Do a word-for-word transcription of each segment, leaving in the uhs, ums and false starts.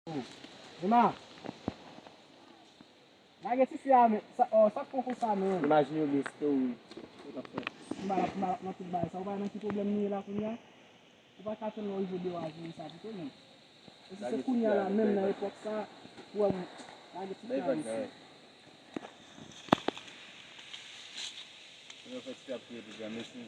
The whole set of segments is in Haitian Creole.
Emma, lage tifi a men. Sa, oh, sa k pran konsa menm? Imajine w gen story. Ou t ap fè. M ba l ap, m ba l ap nan tout bagay sa. Ou pa nan ki pwoblèm nou ye la kounye a? Ou pa ka tann lè w rive deyò a jere sa pito menm. E si se kounye a la menm nan epòk sa, pou w lage tifi a mesye. Yo fè tifi ap kriye pou granmesi.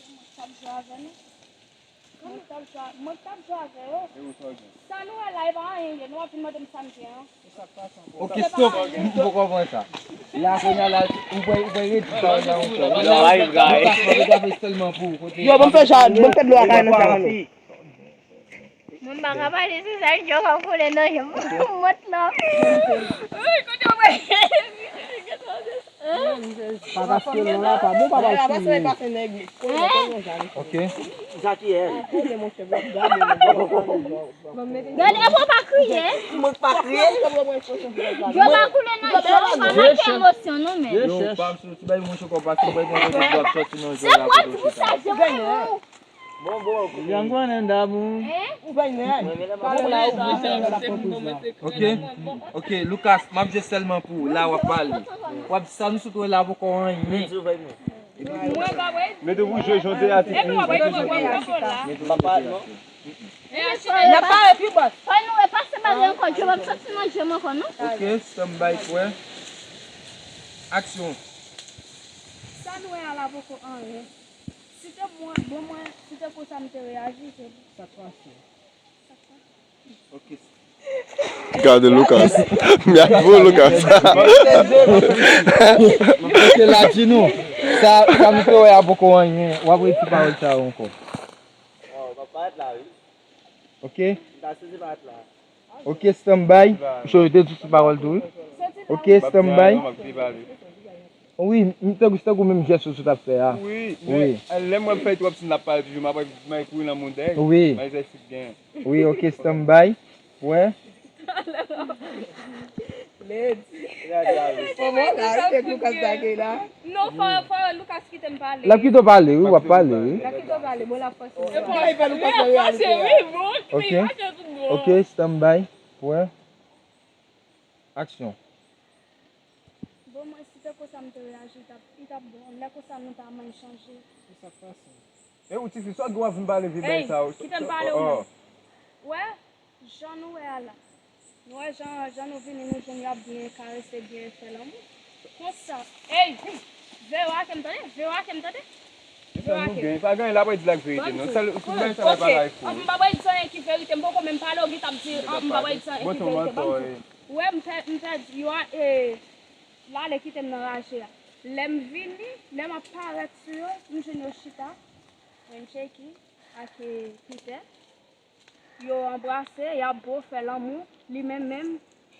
Mwen t ap jwe avè nou. Mwen t ap jwe, mwen t ap jwe avè yo. Sa nou wè la, e pa anyen ye. Nou ap vin mande m sa m gen an. Ok, stop. M poko konprann sa. La, kounye a la, ou pral, ou pral redi pawòl la ankò. Yo, ban m fè sa, ban m fè dlo a kay nan sa nou. Mwen m pa ka pale sou sa, dlo ap koule nan je m. Mwen t la. Wi, kote w wè? Pa pase non la, pa bon, pa pral kriye. Ok. Gade, epi w pa kriye. Mwen pa kriye. Dlo pa koule nan je w, pa make emosyon non, men. Yo, pa soti bay mwen chokò, paske w bay mwen kote dlo ap soti nan je w la kote w chita. Bon, bon. Young one and Dabu. Ou bay nèg. Pale la, ou bay nèg la pran poz la. Ok, ok, Lucas, m ap jwe sèlman pou ou. La, w ap pale. W ap di sa nou sot wè la poko anyen. Mete pou jwe, jwe de atik. N ap pale pi bò. Fò nou repase bal la ankò, dlo p ap soti nan je m ankò, non? Ok, stand by, prè. Aksyon. Sa nou wè a la poko anyen. Si te mwen, bon, mwen, si te konsa m te reyaji, se bon. Sa k pase? Ok. Gade Lucas. Mèt vo Lucas. Mwen pote la di nou. Sa, sa m te wè a poko anyen. W ap redi pawòl sa yo ankò. Oh, pa parèt la, wi. Ok. M ta sipoze parèt la. Ok, stand by. Misye te di ti pawòl tou, wi. Ok, stand by. Wi, m te gou, se te gou menm jès ou sot ap fè a. Wi, men lè m wè m fè twòp sin l ap pale toujou, m ap, m ap kouri nan moun dèyè. Wi. Mwen jès tout gen. Wi, ok, stand by. Wè. Ledi. Kòman la, wi, se Lucas Dagay la. Non, fò, fò Lucas kite m pale. L ap kite w pale, wi, w ap pale, wi. L ap kite w pale, bon, l ap fòse. L ap fòse, wi, bon. Ok. Ok, stand by. Wè. Aksyon. Bon, mwen, si te konsa m te reyaji, li t ap, li t ap bon. Lè konsa nou ta manyen chanje. Se sa k pase. E ou tifi, sa w gen w ap vin pale vye bagay sa yo? Kite m pale w menm. Wè, jan nou wè a la. Nou wè jan, jan nou vini, nou jwenn y ap byen karese, byen fè lanmou. Konsa, ey, verake m tande, verake m tande. Verake. Pa gen, l ap di l ak verite, non. Sèl, sèl bagay sa l ap pale avèk ou. M pa bay di anyen ki verite, m poko menm pale, ou gentan ap di, m pa bay di anyen ki verite. Ban m di w. Wè, m pè-, m pèdi yo a, e, l ale kite m nan raje a. Lè m vini, lè m ap parèt sou yo, m jwenn yo chita, Wencheki ak, e, Peter. Yo anbrase, y ap bo fè lanmou, li menm menm,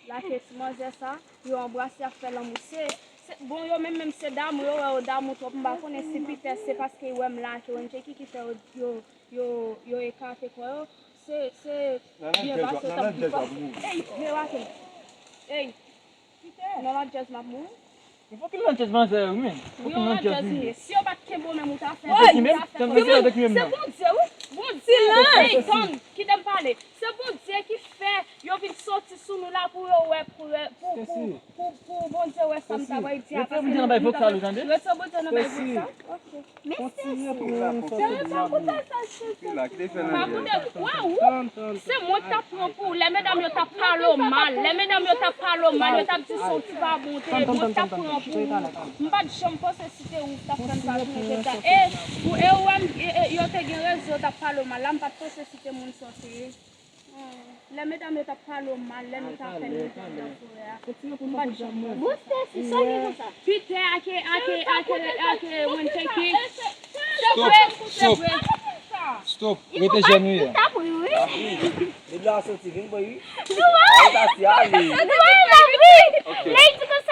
l ake ti manzè sa, yo anbrase, y ap fè lanmou. Se, se, bon, yo menm menm se damou, yo wè yo damou twòp, m pa konnen si Peter se paske yo wè m la ake Wencheki ki fè yo, yo, yo, yo ekate kò yo. Se, se byen pase tankou pi fò. Ey, men Raquel. Ey, nan ladjèz m ap mouri. Fòk li ladjèz manzè, wi, men. Fòk li ladjèz, wi. Si yo pa t kenbe w menm, ou ta fè, ou ta fè. Se Bondye, wi. Bondye, ey, tann, kite m pale. Se Bondye ki fè yo vin soti sou nou la pou yo wè, pou, pou, pou, pou, pou Bondye wè sa m ta bay di a. Retire Bondye nan bay vokal ou, tande? Retire Bondye nan bay vokal? Ok. Kontinye pou moun sòti. Pa koute, waw, se mwen k t ap pran pou ou. Lè medam yo t ap pale w mal, lè medam yo t ap pale w mal, yo t ap di se w ki pa bon, te mwen k t ap pran pou ou. M pa t janm panse si te ou k t ap fè m sa, tou, etsetera. E, ou, e ou wè m, e, e, yo te gen rezon, yo t ap pale w mal la, m pa t panse si te moun sa w te ye. Lè medam yo t ap pale w mal, lè nou t ap fè nou vin nan forè a. M pa t janm wè. Bon, Stacy, sa gen konsa? Peter ake, ake, ake, ake Wencheki. Se vre, se vre. Stop, stop. Rete jan nou ye. Li t ap ri, wi. Depi la soti, vin bwè, wi. Nou wè? Ay, Stacy, ale. Nou wè, l ap ri. Lè l di konsa,